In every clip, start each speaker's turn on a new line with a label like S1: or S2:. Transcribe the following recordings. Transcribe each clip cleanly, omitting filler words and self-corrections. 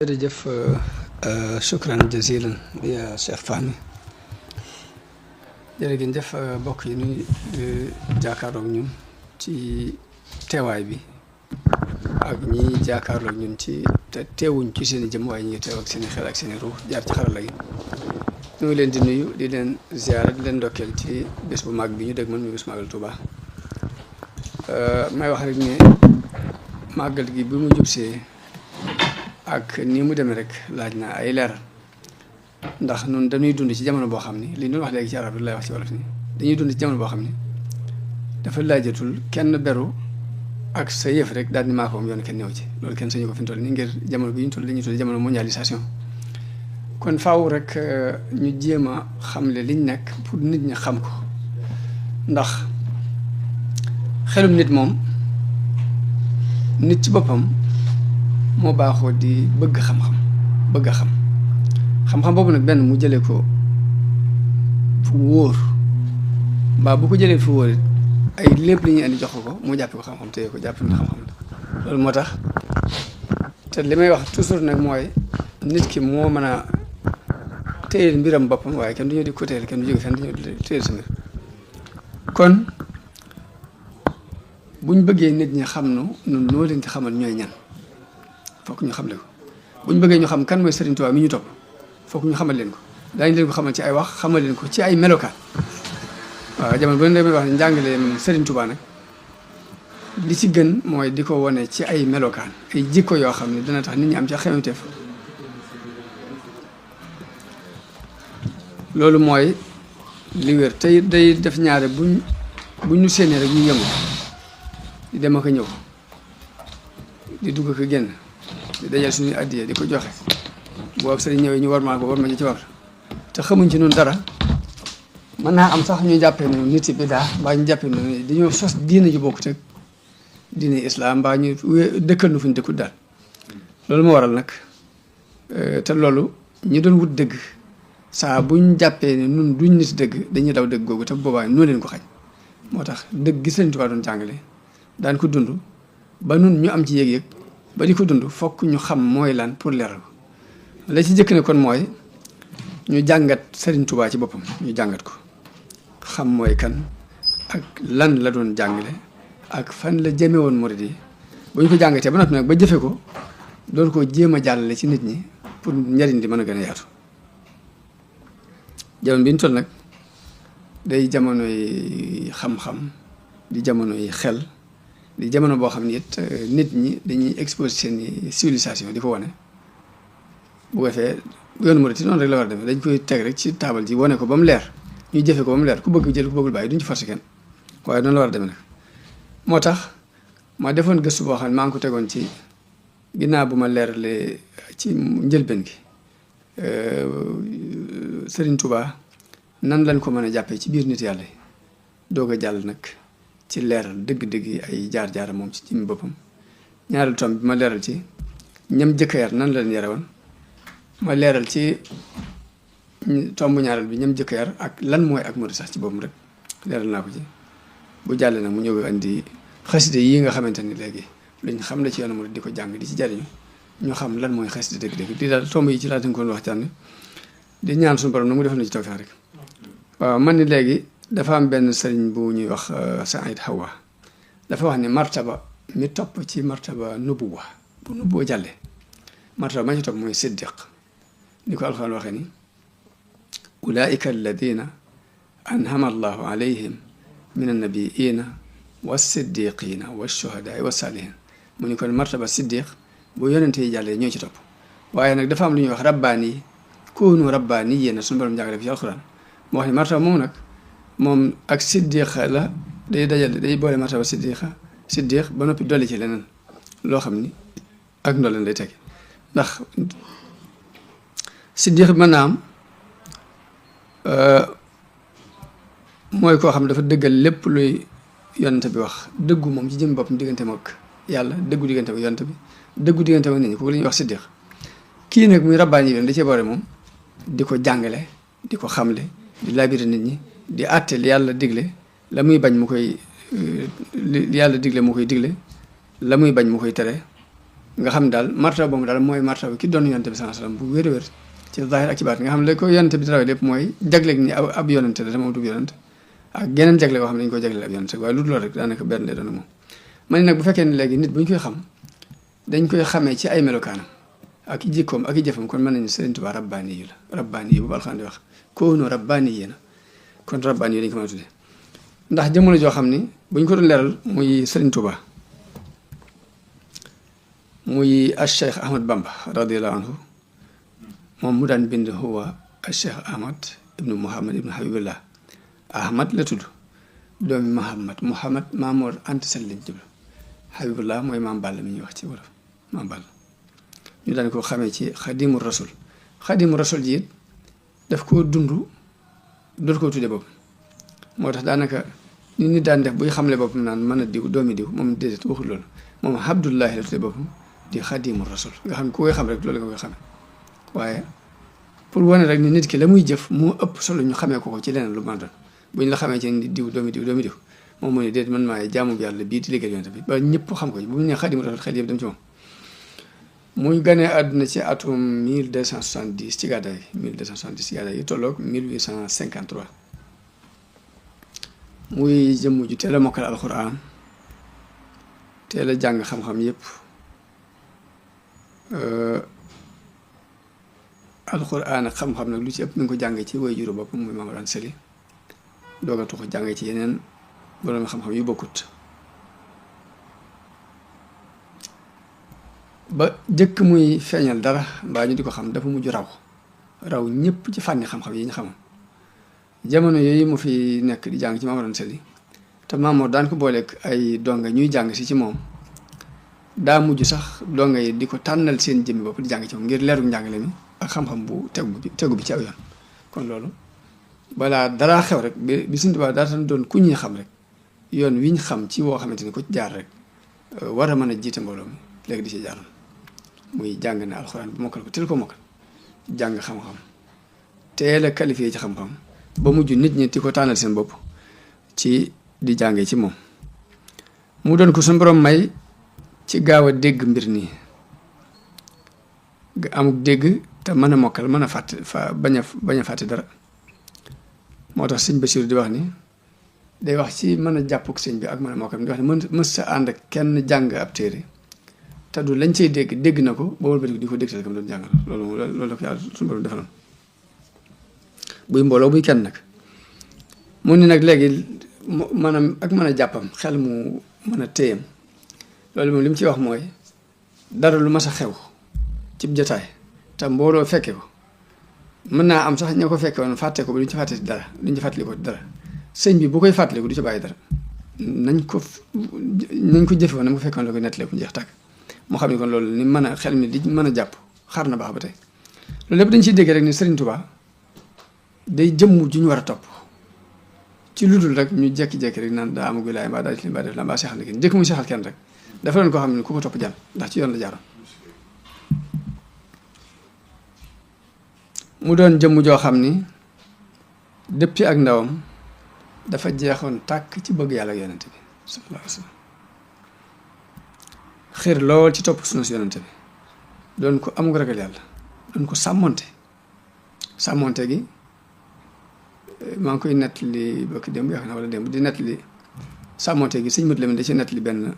S1: jërëjëf shukran jazilan ya Cheikh Fahmi jërëjëf mbokk yi ñuy jàkkaarloog ñun ci teewaay bi ak ñi jàkkaarloog ñun ci te teewuñ ci seen i jëm waaye ñu ngi teew ak seen i xel ak seen i ruux jaar ci xarala gi ñu ngi leen di nuyu di leen ziara di leen ndokkeel ci bés bu mag bi ñu dégg man muy bés Magal Touba may wax rek ne màggal gi bi mu jubsee ak nii mu demee rek laaj na ay leeral ndax nun dañuy dund ci jamono boo xam ni li ñu wax léegi ci arab lay wax ci wolof ni dañuy dund ci jamono boo xam ni dafa laajatul kenn beru ak sa yëf rek daal ni maa ko moom yoon kenn ñëw ci loolu kenn sañu ko fi mu toll nii ngir jamono bi ñu toll dañuy toll jamono mondialisation kon faaw rek ñu jéem a xamle liñ nekk pour nit ñi xam ko ndax xelum nit moom nit ci boppam moo baaxoo di bëgg xam-xam bëgg a xam-xam boobu nag benn mu jëlee ko fu wóor mbaa bu ko jëlee fu wóor ay lépp li ñuy andi jox ko mu jàppe ko xam-xam téye ko jàppe na xam-xam la loolu moo tax te li may wax toujours nag mooy nit ki moo mën a téyel mbiram boppam waaye kenn du ñëw di ko téyel kenn du jóge fenn du ñëw di téyel sa mbir kon buñ bëggee nit ñi xam nu nun noo leen di xamal ñooy ñan fokk ñu xamle ko bu ñu bëggee ñu xam kan mooy Serigne Touba mi ñu topp fokk ñu xamal leen ko daañu leen ko xamal ci ay wax xamal leen ko ci ay melokaan waaw jamono bu ne damay wax ne njàngale Serigne Touba nag li ci gën mooy di ko wane ci ay melokaan ay jikko yoo xam ne dana tax nit ñi am ci xemeteef loolu mooy li wér tey day def ñaare buñ ñu séenee rek ñu yëngu di dem ak a ñëw di dugg ak a génn di dajal suñuy addiya di ko joxe boo ab sëriñ ñëwee ñu war maa ko war ma ci war te xamuñ ci noonu dara mën naa am sax ñu jàppee ne nit yi bidaa mbaa ñu jàppee ne dañoo sos diine ji bokkut ak diine islam mbaa ñu dëkkal nu fu ñu dëkkut daal loolu moo waral nag te loolu ñi doon wut dëgg saa buñ jàppee ne nun duñ nit dëgg dañuy daw dëgg googu te boobaa noo leen ko xañ moo tax dëgg gi Sëriñ Tuubaa doon jàngale daan ko dund ba nun ñu am ci yëg-yëg ba di ko dund fokk ñu xam mooy lan pour leeral ko la ci jëkk ne kon mooy ñu jàngat Serigne Touba ci boppam ñu jàngat ko xam mooy kan ak lan la doon jàngale ak fan la jëme woon murid yi bu ñu ko jàngatee ba noppi nag ba jëfe ko doon ko jéem a jàllale ci nit ñi pour njariñ di mën a gën a yaatu jamono bi ñu toll nag day jamonoy xam-xam di jamonoy xel di jamono boo xam ne it nit ñi dañuy exposé seen civilisation di ko wane bu ko defee yoonu murid noonu rek la war a demee dañ koy teg rek ci taabal ji wane ko ba mu leer ñu jëfe ko ba mu leer ku bëgg jël ku bëggul bàyyi duñ ci forcé kenn waaye noonu la war a demee nag moo tax ma defoon gëstu boo xam ne maa ngi ko tegoon ci ginnaaw bu ma leeralee ci njëlbeen gi Serigne Touba nan lañ ko mën a jàppee ci biir nit yàlla yi doog a jàll nag ci leeral dëgg-dëgg yi ay jaar-jaara moom ci jëmmi boppam ñaareelu tomb bi ma leeral ci ñam jëkk yar nan la leen yare woon ma leeral ci tomb ñaareel bi ñam jëkk yar ak lan mooy ak murid sax ci boppam rek leeral naa ko ci bu jàllee nag mu ñëw andi xaside yi nga xamante ni léegi luñ xam la ci yoonu murid di ko jàng di ci jariñu ñu xam lan mooy xaside dëgg-dëgg di daal tomb yi ci laa tënkoon waxtaan di ñaan suñu borom nag mu defal na ci tawfeex rek waaw man ni léegi dafa am benn sëriñ bu ñuy wax Saïd Hawa dafa wax ne martaba mi topp ci martaba nubuwa bu nubuwa jàllee martaba ma ci topp mooy siddiq ni ko alxuraan waxee ni ulaika alladina anhama allahu alayhim min annabiina wassiddiqina washuhadaai wasaalihin mu ni kon martaba siddiq bu yonente yi jàllee ñoo ci topp waaye nag dafa am lu ñuy wax rabbaani yi kunu rabbaani yéena suñu borom jàngale fi ci alxuraan moo wax ni martaba moom nag moom ak siddiqa la day dajale day boole martaba siddiq ba noppi dolli ci leneen loo xam ni ak ndolleen lay teg ndax siddiq bi mën naa am mooy koo xam dafa dëggal lépp luy yonent bi wax dëggu moom ci jëm boppam diggante ak yàlla dëggu diggante ak yonent bi dëggu diggante ak nit ñi kooku la ñuy wax siddiq kii nag muy rabbaan yi da cee boole moom di ko jàngale di ko xamle di labiré nit ñi di àtte li yàlla digle la muy bañ mu koy li yàlla digle mu koy digle la muy bañ mu koy tere nga xam daal martaba boobu daal mooy martaba ki doon yonent bi sallallahu alayhi wasallam bu wér-wér ci zahir ak ci baat nga xam ne la ko yonent bi rawee lépp mooy jagleeg ni ab yonent la dama du yonent ak geneen jagle boo xam ne dañu ko jagleel ab yonent waaye lu dul loolu rek daanaka benn lay doon moom. man nag bu fekkee ne léegi nit bu ñu koy xam dañ koy xamee ci ay melokaanam ak i jikkoom ak i jëfam kon mën nañu Sëriñ Tuubaa rabbaani yu la rabbaani yu bu Alxuraan di wax koonu rabbaani yéena kon rabbaani yu dañ ko mën a tuddee ndax jamono joo xam ni buñ ko doon leeral muy Sëriñ Tuubaa muy Cheikh Ahmad Bamba radiyallahu anhu moom mu daan bind huwa Cheikh Ahmad ibnu Muhammad ibnu Habibullah Ahmad la tudd doomi Muhammad Maamoor Anta Sali lañ jublu Habibullah mooy maam Balla mi ñuy wax ci wolof maam Balla ñu daan ko xamee ci xadimu rasul ji it daf koo dund dootu koo tuddee bopp moo tax daanaka nit ñi daan def buy xamle boppam naan mën a diw doomi diw moom déedéet waxul loolu moom Abdullahi la tuddee boppam di xadimu rasul nga xam ne ku koy xam rek loolu nga koy xamee waaye pour wane rek ni nit ki la muy jëf moo ëpp solo ñu xamee ko ci leneen lu mën a doon bu ñu la xamee ci diw doomi diw moom mu ne déet man maay jaamu bi yàlla bii di liggéey yonent bi ba ñëpp xam ko bu ñu nee xadimu rasul xel yëpp dem ci moom muy ganee àdduna ci atum 1270 ci gàddaay 1270 ci gàddaay yi tolloog 1853 muy jëmm ju teel a mokkal alxuraan teel a jàng xam-xam yëpp alxuraan ak xam-xam nag lu ci ëpp mi ngi ko jàngee ci way juru boppam muy Maam Mor Anta Sali doog a tuxu jàngee ci yeneen borom xam-xam yu bokkut ba jëkk muy feeñal dara mbaa ñu di ko xam dafa mujj raw ñëpp ci fànni xam-xam yi ñu xamoon jamono yooyu mu fi nekk di jàng ci Maam Mor Anta Sali te Maam Mor daan ko booleeg ay donga ñuy jàng si ci moom daa mujj sax donga yi di ko tànnal seen jëmmi bopp di jàng ci moom ngir leeru njàngale mi ak xam-xam bu tegu bi ci aw yoon kon loolu balaa daraa xew rek bi Sëriñ Tuubaa daa tan doon ku ñuy xam rek yoon wi ñu xam ci woo xamante ni ku ci jaar rek war a mën a jiite mbooloo mi léegi di ci jaaroon muy jàng na alxuraan bu mokkal ko teel ko mokkal jàng xam-xam teel a qualifié ci xam-xam ba mujj nit ñi di ko tànnal seen bopp ci di jàngee ci moom mu doon ko suñu borom may ci gaaw a dégg mbir nii amuk dégg te mën a mokkal mën a fàtte bañ a fàtte dara moo tax sëñ Basiru di wax ni day wax ci mën a jàppuk sëñ bi ak mën a mokkal di wax ni mës sa ànd ak kenn jàng ab téere te du lañ cey dégg na ko ba wëlbati di ko dégtal kam doon jàngal loolu la ko yàlla suñu borom defaloon buy mbooloo buy kenn nag mu ni nag léegi maanaam ak mën a jàppam xel mu mën a téyam loolu moom li mu ci wax mooy dara lu mas a xew cib jotaay te mbooloo fekke ko mën naa am sax ñoo ko fekke woon fàtte ko ba duñ ci fàtte dara duñ ci fàttali ko dara sëñ bi bu koy fàttaliku du ci bàyyi dara nañ ko jëfe woon na mu ko fekkoon la koy nettalee ku jeex tàkk moo xam ne kon loolu ni mën a xel mi di mën a jàpp xar na baax ba tey loolu lépp dañ ciy dégg rek ni Sëriñ Tuubaa day jëmm ju ñu war a topp ci lu dul rek ñu jekki-jekki rek naan daa amag wilaay mbaa daa def li mbaa def la mbaa seexal na kenn njëkk muy seexal kenn rek dafa doon koo xam ne ku ko topp jàll ndax ci yoon la jaaroon mu doon jëmm joo xam ni depuis ak ndawam dafa jeexoon tàkk ci bëgg yàlla ak yonente bi sallallahu alayhi wa sallam xër lool ci topp sunu si yonente bi doon ko am ragal yàlla doon ko sàmmonte gi maa ngi koy nettali bokk démb yaakaar naa wala démb di nettali sàmmonte gi sëñ Mat Lamin da ci nettali benn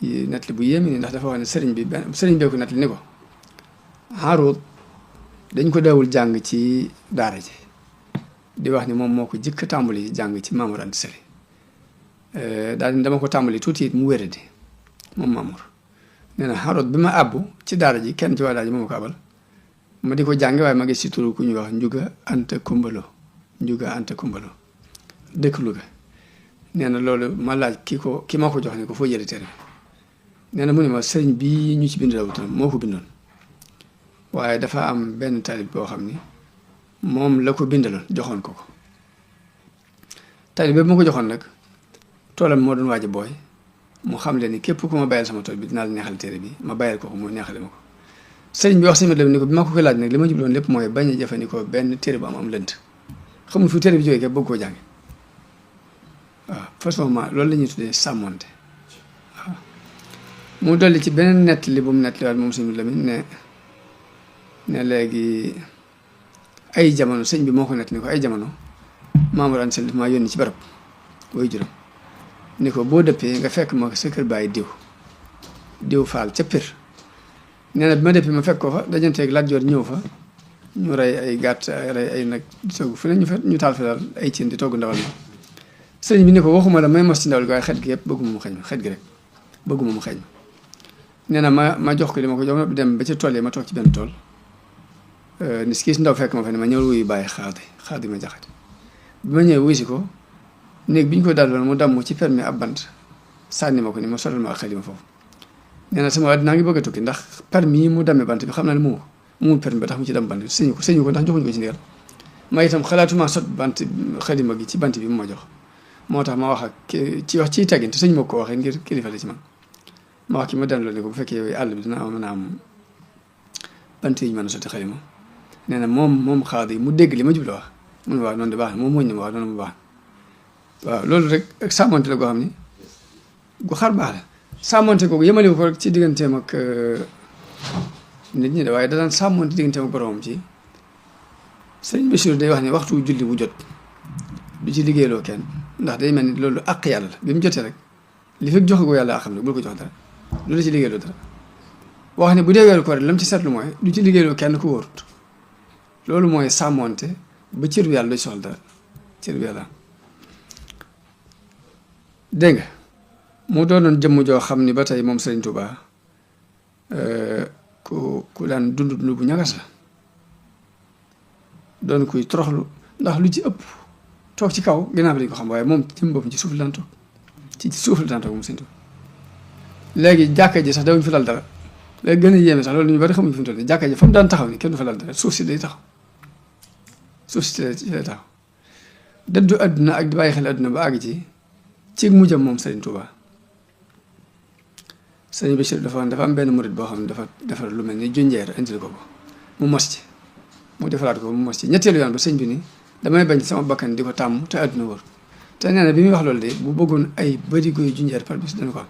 S1: nettali bu yéeme ni ndax dafa wax ne sëriñ bee ko nettali ni ko Haarut dañ ko daawul jàng ci daara ji di wax ni moom moo ko jëkk tàmbali jàng ci Maam Mor Anta Sali daal di dama ko tàmbali tuuti it mu wéradi moom Maam Mor nee na Haarut bi ma àbbu ci daara ji kenn ci waa daara ji moom ko abal ma di ko jàng waaye ma gis ci turu ku ñuy wax Njuga Anta Kumbalo dëkk Louga nee na loolu ma laaj ki ma ko jox ne ko foo jëlee téere nee na mu ne ma sëriñ bii ñu ci bind rawutam moo ko bindoon waaye dafa am benn taalib boo xam ni moom la ko bindaloon joxoon ko taalib boobu ma ko joxoon nag toolam moo doon waaj a booy mu xam leen ni képp ku ma bàyyil sama tool bi dinaa la neexal téere bi ma bàyyil ko mu neexale ma ko sëriñ bi wax sëñ Mat Lamin ni ko bi ma ko koy laaj nag li ma jubloon lépp mooy bañ a jëfandikoo benn téere bu am lënt xamul fu téere bi jógee ke bëgg koo jànge waaw façon loolu la ñuy tuddee sàmmonte waaw mu dolli ci beneen nettali bu mu nettaliwaat moom sëñ Lamin ne léegi ay jamono sëñ bi moo ko nett ni ko ay jamono Mamour Anta Sall maa yónni ci barab way juróom ni ko boo dëppee nga fekk ma sa kër bàyyi diw faal ca Pire nee na bi ma dëppee ma fekk ko fa dajanteeg Lat Joor ñëw fa ñu rey ay gàtt rey ay nag di togg fu ne ñu taal fi daal ay cin di togg ndawal ma sëñ bi ni ko waxuma la may mos ci ndawal gi waaye xet gi yëpp bëgguma mu xeeñ ma xet gi rek bëgguma mu xeeñ ma nee na ma jox ko li ma ko jox dem ba ca tool yi ma toog ci benn tool ni kii si ndaw fekk ma fa ne ma ñëwal wuyu bàyyi xaadi ma jaxate bi ma ñëwee wuyu si ko néeg bi ñu ko daloon mu damm ci permis ab bant sànni ma ko ni ma sotal ma ak xalima foofu nee na sama àddina ngi bëgg a tukki ndax permis yi mu dammee bant bi xam naa ne mu permis ba tax mu ci damm bant bi sëñu ko ndax joxuñu ko ci ndigal ma itam xalaatuma sot bant xalima gi ci bant bi mu ma jox moo tax ma wax ak ciy teggin te sëñ ma ko waxee ngir kilifa la ci man ma wax ki ma dandoo ne ko bu fekkee yooyu àll bi dina mën a am bant yi ñu mën a sotti xalima nee na moom xaar yi mu dégg li ma jublu wax mun waaw noonu de baax na moom mooñ ne ma wax noonu mu baax waaw loolu rek ak sàmmonte la goo xam ni gu xar baax la sàmmonte googu yemale ko rek ci digganteem ak nit ñi de waaye da daan sàmmonte digganteem ak boromam ci sëñ Bachir day wax ne waxtu julli bu jot du ci liggéeyloo kenn ndax day mel ni loolu àq yàlla la bi mu jotee rek li fekk joxe ko yàlla xam ne bul ko jox dara loolu ci liggéeyloo dara wax ne bu dee weeru koor lam ci seetlu mooy du ci liggéeyloo kenn ku wóorut loolu mooy sàmmonte ba cër bi yàlla du soxla dara cër bi yàlla dégg nga mu doonoon jëmm joo xam ni ba tey moom Sëriñ Tuubaa ku daan dund bu ñagas la doon kuy toroxlu ndax lu ci ëpp toog ci kaw ginnaaw bi lañ ko xam waaye moom jëm boppam ci suuf la daan toog ci suuf la daan toog moom Sëriñ Tuubaa léegi jàkka ji sax dawuñ fi lal dara léegi gën a yéeme sax loolu ñu bari xamuñ fi mu toll nii jàkka ji fa mu daan taxaw ni kenn du fa lal dara suuf si day taxaw suuf si lay taxaw dëddu àdduna ak di bàyyi xel àdduna ba àgg ci mujjam moom Sëriñ Tuubaa Sëriñ Bachir dafa am benn murit boo xam ne dafa defar lu mel ni junjeer indil ko mu mos ci mu defaraat ko mu mos ci ñetteelu yoon ba sëñ bi ni damay bañ sama bakkan di ko tàmm te àdduna wër te nee na bi muy wax loolu de bu bëggoon ay bërigo yu junjeer par bis dana ko am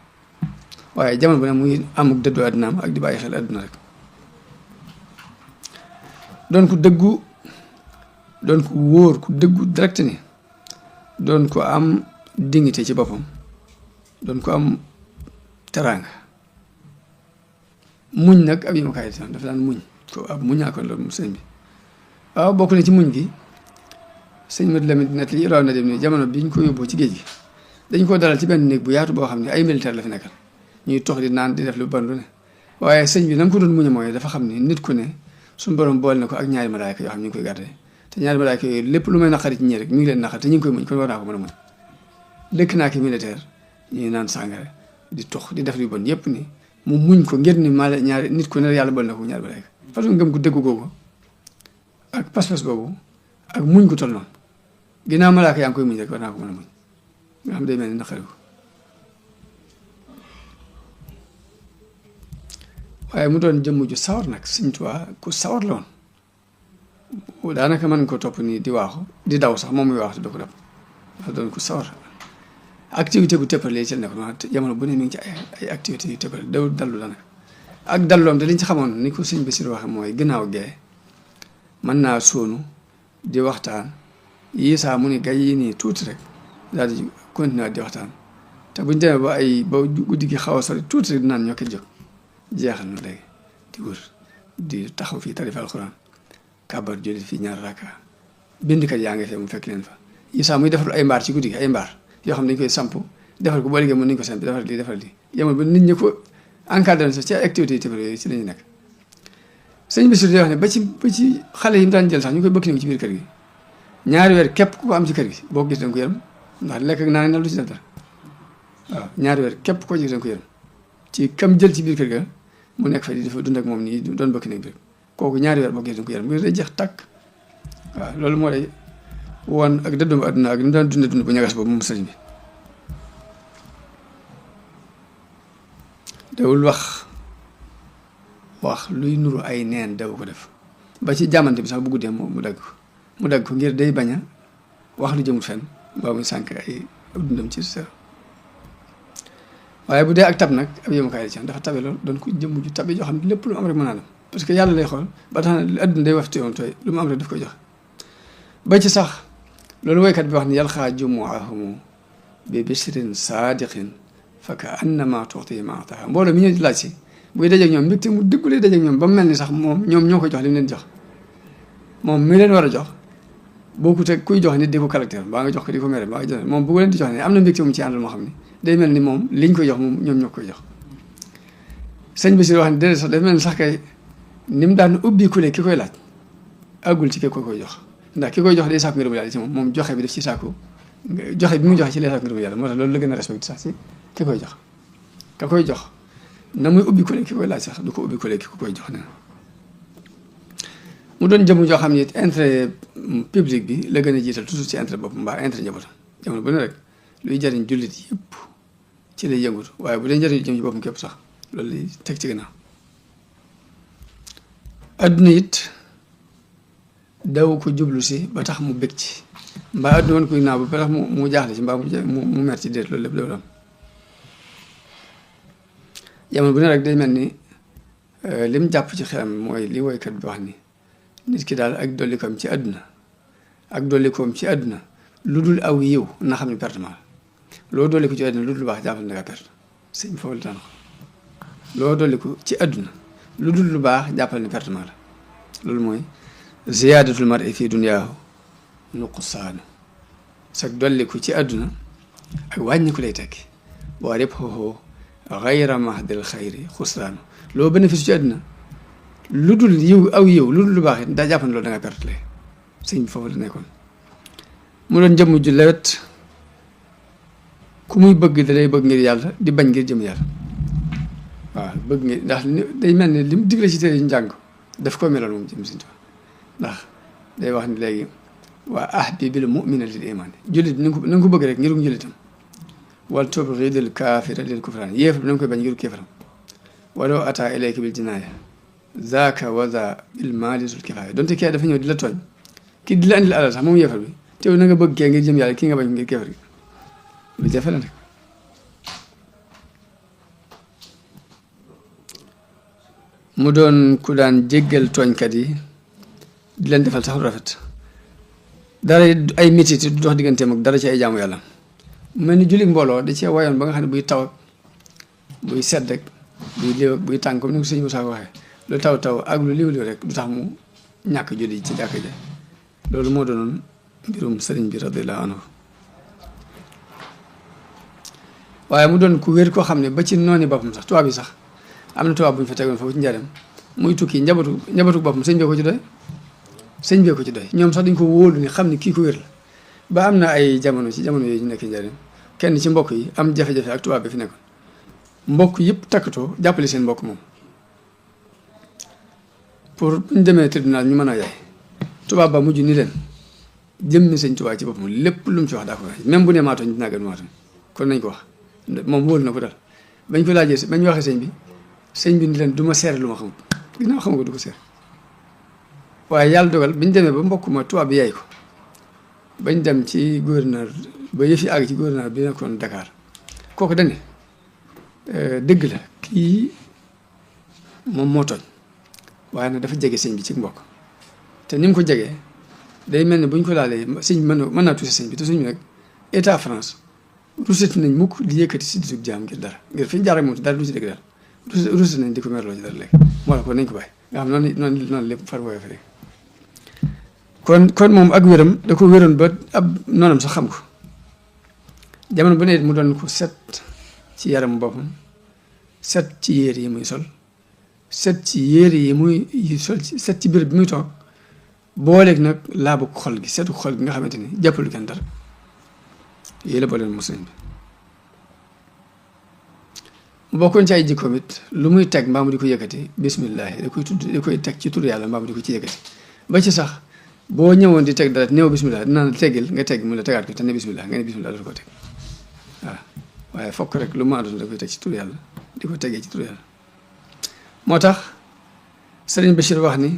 S1: waaye jamono bu ne muy amuk dëddu àddunaam ak di bàyyi xel àdduna rek doon ko dëggu doon ko wóor ku dëggu direct ni doon ko am dignité ci boppam doon ko am teraanga muñ nag ab yi ma kaay dafa daan muñ ko ab muñaa ko loolu sëñ bi waaw bokk na ci muñ gi sëñ Madi Lamin net li raw na dem ni jamono bi ñu ko yóbboo ci géej gi dañ ko dalal ci benn néeg bu yaatu boo xam ne ay militaire la fi nekkal ñuy tox di naan di def lu bon lu ne waaye sëñ bi na mu ko doon muñe mooy dafa xam ne nit ku ne suñu borom boole na ko ak ñaari malaayka yoo xam ñu ngi koy gardé te ñaari malaayka yooyu lépp lu may naqari ci ñii rek ñu ngi leen naqar te ñu ngi koy muñ kon war naa ko mën a muñ dëkk naa ki militaire ñuy naan sàngara di tox di def lu bon yépp ni mu muñ ko ngir ni maa ñaari nit ku ne yàlla boole na ko ñaari malaayka façon ngëm ko dëggu googu ak pas-pas boobu ak muñ ko toll noonu ginnaaw malaayka yaa ngi koy muñ rek war naa ko mën a muñ nga xam day mel ni naqari ko waaye mu doon jëmm ju sawar nag Sëriñ Tuubaa ku sawar la woon daanaka mën ko topp nii di waaxu di daw sax moom muy waaxu da ko dab dafa doon ku sawar activité bu tëppale ci nekk jamono bu ne mi ngi ci ay activité yu tëppale dawul dallu la nag ak dalloom te liñ ci xamoon ni ko sëñ Basiru waxe mooy ginnaaw gee mën naa sóonu di waxtaan yii saa mu ni gay yi nii tuuti rek daal di continuer di waxtaan te buñ demee ba guddi gi xaw a sori tuuti rek dinaan ñokki jóg jeexal na léegi di wër di taxaw fii tarifa alxuraan kabar julli fii ñaar raka bindkat yaa ngi fee mu fekk leen fa yi saa muy defar ay mbaar ci guddi gi ay mbaar yoo xam ne dañ koy samp defar ko boo liggéey mën nañu ko samp defar lii yemal ba nit ñi ko encadré sax ci activité yi tamit yooyu ci lañu nekk sëñ Bassirou di wax ne ba ci xale yi mu daan jël sax ñu koy bëkk ni ci biir kër gi ñaari weer képp ku ko am ci kër gi boo ko gis danga ko yërëm ndax lekk ak naan na lu ci def dara waaw ñaari weer képp koo gis danga ko yërëm ci kam jël ci biir kër ga mu nekk fa di dafa dund ak moom nii doon bëkk ni biir kooku ñaari weer boo ko gis danga ko yërëm ngir day jeex tàkk waaw loolu moo lay woon ak dëddum àdduna ak ni mu daan dund bu ñagas boobu moom sëñ bi dawul wax luy nuru ay neen daw ko def ba ci jàmmante bi sax bu guddee mu dagg ko ngir day bañ a wax lu jëmul fenn ba muy sànk ay dundam ci sa waaye bu dee ak tab nag ab yéemukaay la ci am dafa tabe loolu doon ko jëmm ju tabe joo xam ne lépp lu mu am rek mën naa dem parce que yàlla lay xool ba tax na adduna day wafte woon tooy lu mu am rek daf koy jox ba ci sax loolu woykat bi wax ni yalxaa jumuahumu bi bishrin saadiqin fa ka annama tuxti ma ataha mbooloo mi ñu laaj si buy dajeeg ñoom mbégte mu dëggu lay dajeeg ñoom ba mu mel ni sax moom ñoom ñoo koy jox li mu leen jox moom mi leen war a jox bokkut ak kuy jox nit di ko caractère baa nga jox ko di ko mere baa nga jox moom bu ko leen di jox ne am na mbégte mu ci àndal moo xam ne day mel ni moom liñ koy jox moom ñoom ñoo koy jox sëñ bi si wax ne déedéet sax day mel ni sax kay ni mu daan ubbi kule ki koy laaj àggul ci ki ko koy jox ndax ki koy jox day sàkku ngërëm yàlla ci moom joxe bi def ci sàkku joxe bi mu joxe ci lay sàkku ngërëm yàlla moo tax loolu la gën a respecté sax si ki koy jox ka koy jox na muy ubbi kule ki koy laaj sax du ko ubbi kule ki ko koy jox ne mu doon jëmm joo xam ne intérêt public bi la gën a jiital toujours ci intérêt bopp mbaa intérêt njabootam jamono bu ne rek luy jariñ jullit yëpp ci lay yëngut waaye bu dee njëriñ jëm ci boppam képp sax loolu lay teg ci gannaaw adduna it daw ko jublu si ba tax mu bég ci mbaa adduna woon koy naaw ba tax mu jaaxle ci mbaa mu mer ci déet loolu lépp loolu am jamono bu ne rek day mel ni lim jàpp ci xelam mooy li woykat bi wax ni nit ki daal ak dollikoom ci àdduna ak dollikoom ci àdduna lu dul aw yiw na xam ne pertement la loo dolliku ci àdduna lu dul baax jàppal na nga perte sëñ foofu la daan ko loo dolliku ci àdduna lu dul lu baax jàppal ne pertement la loolu mooy ziyaadatul mar'i fi dunyaahu nuqsaanu sag dolliku ci àdduna ak wàññiku lay tekki boo rib xooxoo xayra mahdil xayri xusraanu loo bénéfice ci àdduna lu dul yiw aw yiw lu dul lu baax it daa jàpp ne loolu da nga perte lee sëñ bi foofu la nekkoon mu doon jëmm ju lewet ku muy bëgg da lay bëgg ngir yàlla di bañ ngir jëm yàlla waaw bëgg ngir ndax day mel ni li mu digle ci téere njàng daf ko meloon moom jëm sëñ Tuubaa ndax day wax ni léegi waa ahbibil mu'mina lil iman jullit na nga ko bëgg rek ngirum jullitam wal tubghidil kaafira lil kufraan yéefar bi na nga koy bañ ngir kéefaram walaw ataa ilayka bil jinaaya zaaka wa za bil maali sul kifaaya donte kii dafa ñëw di la tooñ kii di la andil alal sax moom yéefar bi teew na nga bëgg kee ngir jëm yàlla kii nga bañ ngir kéefar gi lu jafe la nag mu doon ku daan jéggal tooñkat yi di leen defal sax lu rafet dara ay métit du dox digganteem ak dara ci ay jaamu yàlla mel ni julli mbooloo da cee wayoon ba nga xam ne buy taw ak buy sedd ak buy léew ak buy tàng comme ni ko sëñ Moussa waxee lu taw ak lu liw rek du tax mu ñàkk julli ci jàkk ja loolu moo doonoon mbirum sëriñ bi radiyallahu anhu waaye mu doon ku wér koo xam ne ba ci nooni boppam sax tubaab yi sax am na tubaab bu ñu fa tegoon foofu ci njaareem muy tukki njabootu boppam sëñ bee ko ci doy sëñ bee ko ci doy ñoom sax dañ ko wóolu ni xam ne kii ko wér la ba am na ay jamono yooyu ñu nekk njaareem kenn ci mbokk yi am jafe-jafe ak tubaab bi fi nekkoon mbokk yëpp takkatoo jàppale seen mbokk moom pour bu ñu demee tribunal ñu mën a yaay tubaab ba mujj ni leen jëmmi sëñ tubaab ci boppam lépp lu mu ci wax daa ko wax même bu ne maa tooñ dinaa gën maa tooñ kon nañ ko wax moom wóolu na ko dal bañ ko laajee bañ waxee sëñ bi ni leen du ma seere lu ma xamul ginnaaw xam nga du ko seer waaye yàlla dogal biñ demee ba mbokk ma tubaab bi yaay ko bañ dem ci gouverneur ba yëf yi àgg ci gouverneur bi nekkoon Dakar kooku dañ ne dëgg la kii moom moo tooñ waaye nag dafa jege sëñ bi ci mbokk te ni mu ko jegee day mel ne bu ñu ko laalee sëñ bi mën naa tuuti sëñ bi te sëñ bi nag état France rusati nañ mukk di yëkkati si disug jaam ngir dara ngir fi ñu jaar ak moom dara du ci dëgg daal rusati nañ di ko merloo ci dara léegi moo la ko nañ ko bàyyi nga xam noonu lépp far woyof rek kon moom ak wéram da ko wéroon ba ab noonam sax xam ko jamono bu ne mu doon ko set ci yaram boppam set ci yére yi muy sol set ci yére yi muy sol set ci béréb bi muy toog booleeg nag laabu xol gi setu xol gi nga xamante ni jàppalu kenn dara yéen la booleen mos nañ bi mu bokkoon ci ay jikkoom it lu muy teg mbaa mu di ko yëkkati bismillah da koy tudd da koy teg ci tur yàlla mbaa mu di ko ci yëkkati ba ci sax boo ñëwoon di teg dara néew bismillah dinaa teggil nga tegg mu la tegaat ko te ne bismillah nga ne bismillah dootu ko teg waaw waaye fokk rek lu ma doon da koy teg ci tur yàlla di ko teggee ci tur yàlla moo tax sëriñ Bachir wax ni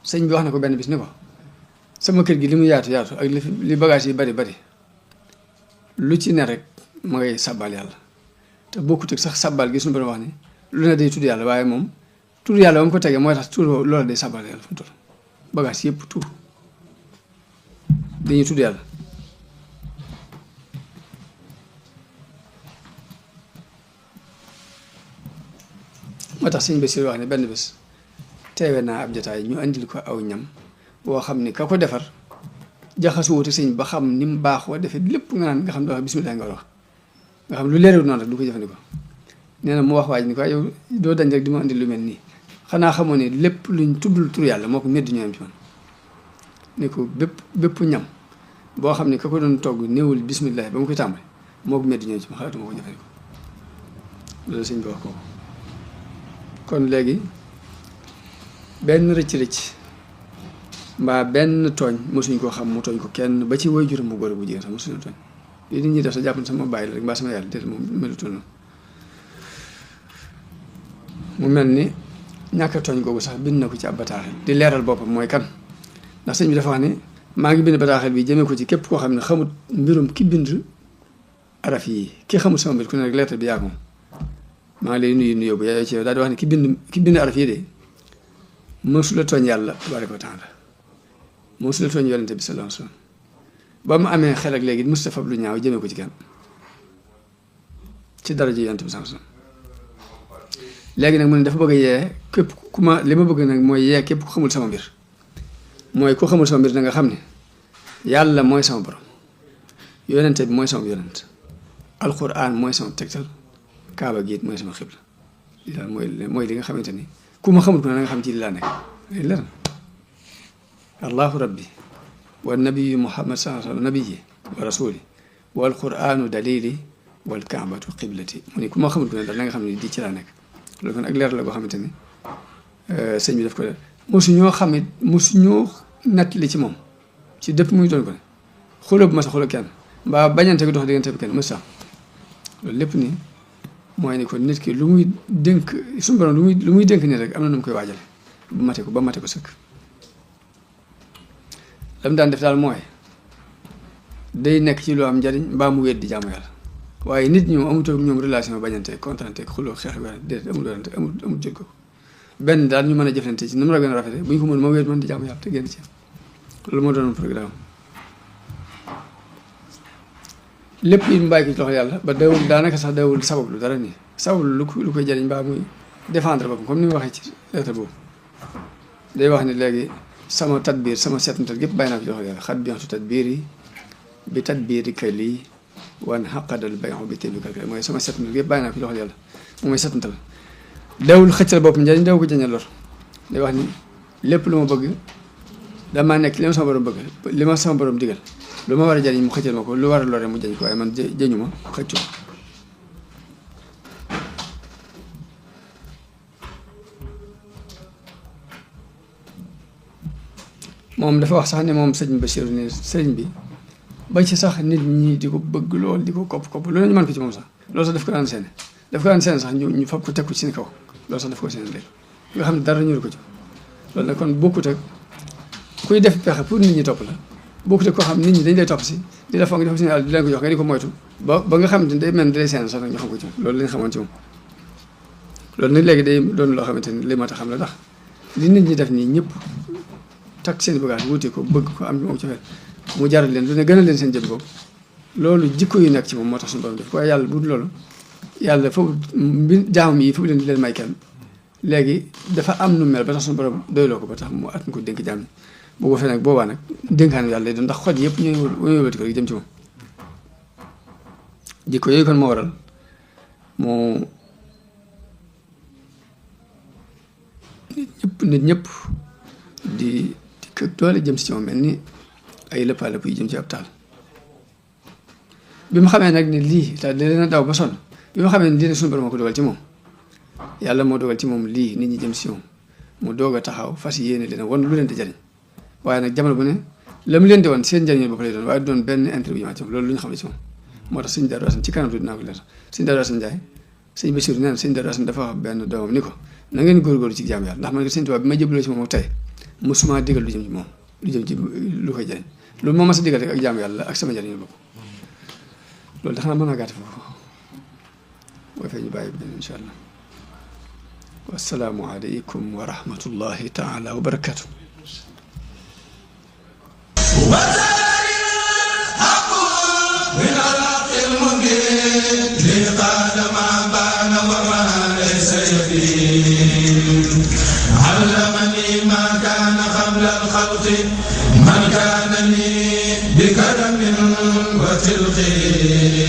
S1: sëñ bi wax na ko benn bis ni ko sama kër gi li mu yaatu ak li bagage yi bari lu ci ne rek ma ngay sàbbaal yàlla te bokkut ak sax sabbal gi suñu borom wax ni lu ne day tudd yàlla waaye moom tudd yàlla ba mu ko tegee mooy tax tudd loola day sabbal yàlla fu mu toll bagage yëpp tudd dañuy tudd yàlla moo tax sëñ Basiir wax ne benn bés teewe naa ab jotaay ñu andil ko aw ñam boo xam ni ka ko defar jaxasu wuute sëñ ba xam ni mu baaxoo defee lépp nga naan nga xam ne wax bismillah nga war a wax nga xam lu leerul noonu rek du ko jëfandikoo nee na mu wax waaj ni ko yow doo dañ rek di ma andil lu mel nii xanaa xamoo ne lépp luñ tuddul tur yàlla moo ko meddi ñoo am ci man ne ko bépp ñam boo xam ne ka ko doon togg néewul bismillah ba mu koy tàmbali moo ko meddi ñoo ci man xalaatuma ko jëfandikoo loolu sëñ bi wax kooku kon léegi benn rëcc-rëcc mbaa benn tooñ mosuñ koo xam mu tooñ ko kenn ba ci woy juróom bu góor bu jigéen sax mosuñu tooñ li nit ñi def sa jàpp ne sama bàyyi la rek mbaa sama yàlla déet moom melutoon noonu mu mel ni ñàkk a tooñ googu sax bind na ko ci ab bataaxel di leeral boppam mooy kan ndax sëñ bi dafa wax ne maa ngi bind bataaxel bi jëmee ko ci képp koo xam ne xamut mbirum ki bind araf yi ki xamut sama mbir ku ne rek lettre bi yaa ko moom maa ngi lay nuyu bu yaayoo ci yow daal di wax ne ki bind araf yi de mësula tooñ yàlla tabaaraka wa taala mësula tooñ yonente bi sallallahu alayhi wa sallam ba mu amee xel ak léegi Mustafa lu ñaaw jëmee ko ci kenn ci daraja yonente bi sallallahu alayhi wa sallam léegi nag mu ne dafa bëgg a yee képp ku ma li ma bëgg nag mooy yee képp ku xamul sama mbir mooy ku xamul sama mbir da nga xam ne yàlla mooy sama borom yonente bi mooy sama yonent alquran mooy sama tegtal kaaba gi it mooy sama xibla li daal mooy li nga xamante ni ku ma xamul ko ne nga xam ci li laa nekk léegi leer na allahu rabbi wa nabiyu muhammad sallallahu alayhi wa sallam nabiyi wa rasuli wal quranu dalili wal kaabatu qiblati mu ne ku ma xamul ko ne daal na nga xam ne di ci laa nekk loolu kon ak leer la boo xamante ni sëñ bi daf ko def mosuñoo xam it mosuñoo nattali ci moom ci dëpp muy doon ko ne xuloo bu ma sa xuloo kenn mbaa bañante gi dox diggante bi kenn mos sax loolu lépp nii mooy ni ko nit ki lu muy dénk suñu borom lu muy dénk nii rek am na nu mu koy waajale bu mate ko ba mate ko sëkk lam daan def daal mooy day nekk ci lu am njariñ mbaa mu weddi jaamu yàlla waaye nit ñoom amutoo ñoom relation bañante kontaante xuloo xeex bi déedéet amul werante amul jël ko benn daal ñu mën a jëflante ci nu mu la gën a rafete bu ñu ko mën ma wéet mën di jaamu yàlla te génn ci loolu moo doon programme lépp yi mu bàyyi ko ci loxo yàlla ba dawul daanaka sax dawul sabablu dara nii sabablu lu koy jëriñ mbaa muy défendre boppam comme ni mu waxee ci lettre boobu day wax ni léegi sama tadbiir sama seetantal gépp bàyyi naa ko ci loxo yàlla xat bientu tadbiir yi bi tadbiiri kay lii wan xaqadal bayon bi tébi kalkal mooy sama seetantal gépp bàyyi naa ko ci loxo yàlla moom mooy seetantal dawul xëccal boppam njëriñ daw ko jëñal lor day wax ni lépp lu ma bëgg damaa nekk li ma sama borom bëgg li ma sama borom digal lu ma war a jëriñ mu xëccal ma ko lu war a lore mu jëñ ko waaye man jëñu ma xëccu moom dafa wax sax ne moom sëñ Bachir ne sëriñ bi ba ci sax nit ñi di ko bëgg lool di ko kopp lu nañu mën ko ci moom sax loolu sax daf ko daan seene sax ñu fab ko teg ko ci seen kaw loolu sax daf ko seene léegi nga xam ne dara ñuru ko ci loolu nag kon bokkut ak kuy def pexe pour nit ñi topp la bokkut ak koo xam nit ñi dañ lay topp si di la foog def si àll di leen ko jox nga di ko moytu ba nga xam ne day mel ni day seen sax nag ñu xam ko ci loolu lañ xamoon ci moom loolu nag léegi day doon loo xamante ni li ma tax xam la tax li nit ñi def nii ñëpp takk seen bagage wuute ko bëgg ko am moom ci xel mu jaral leen lu ne gën a leen seen jëm boobu loolu jikko yu nekk ci moom moo tax suñu borom def waaye yàlla bu dul loolu yàlla foofu jaamam yi foofu leen di leen may kenn léegi dafa am nu mel ba tax suñu borom doyloo ko ba tax mu at ko dénk jaam yi bu ko fee nag boobaa nag dénkaanu yàlla lay doon ndax xol yëpp ñooy wëlbati ko rek jëm ci moom jikko yooyu kon moo waral moo nit ñëpp di kër doole jëm si ci moom mel ni ay lëppaalëpp yi jëm ci ab taal bi mu xamee nag ni lii te da leen a daw ba sonn bi mu xamee ni lii nag suñu borom moo ko dogal ci moom yàlla moo dogal ci moom lii nit ñi jëm si moom mu doog a taxaw fas yéene leen wan lu leen di jariñ waaye nag jamono bu ne la mu leen di wan seen njariñu bopp lay doon waaye du doon benn interview ci moom loolu lu ñu xam ne ci moom moo tax sëñ Daaru Asan ci kanam tuuti naa ko leer sëñ Daaru Asan Njaay sëñ Basiru nee na sëñ Daaru Asan dafa wax benn doomam ni ko na ngeen góorgóorlu ci jaamu yàlla ndax man sëñ Tuubaa bi ma jëbaloo ci moom tey musuma digal lu jëm ci moom lu jëm ci lu koy jariñ loolu moo ma sa digal rek ak jaamu yàlla ak sama njariñu bopp loolu tax na mën naa gàtt foofu boo fee ñu bàyyi benn incha allah wassalaamu aleykum wa rahmatullahi taala wa barakatu
S2: علمني ما كان قبل الخلق من كان لي بكرم وتلقين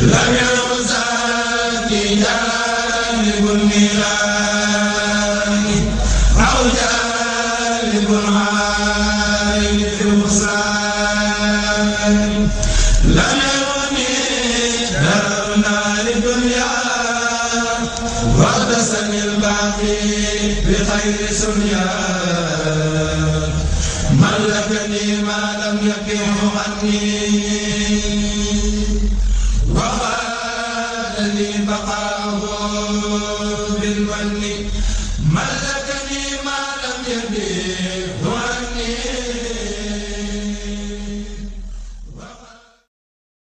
S2: لم يرزقني جانب النيران أو جانب العين في الوصال لم يرني دار نار الدنيا وارتسني الباقي بخير سنيا ملكني ما لم يكن عني وقال لي بقاه بالمن ملكني ما لم يكن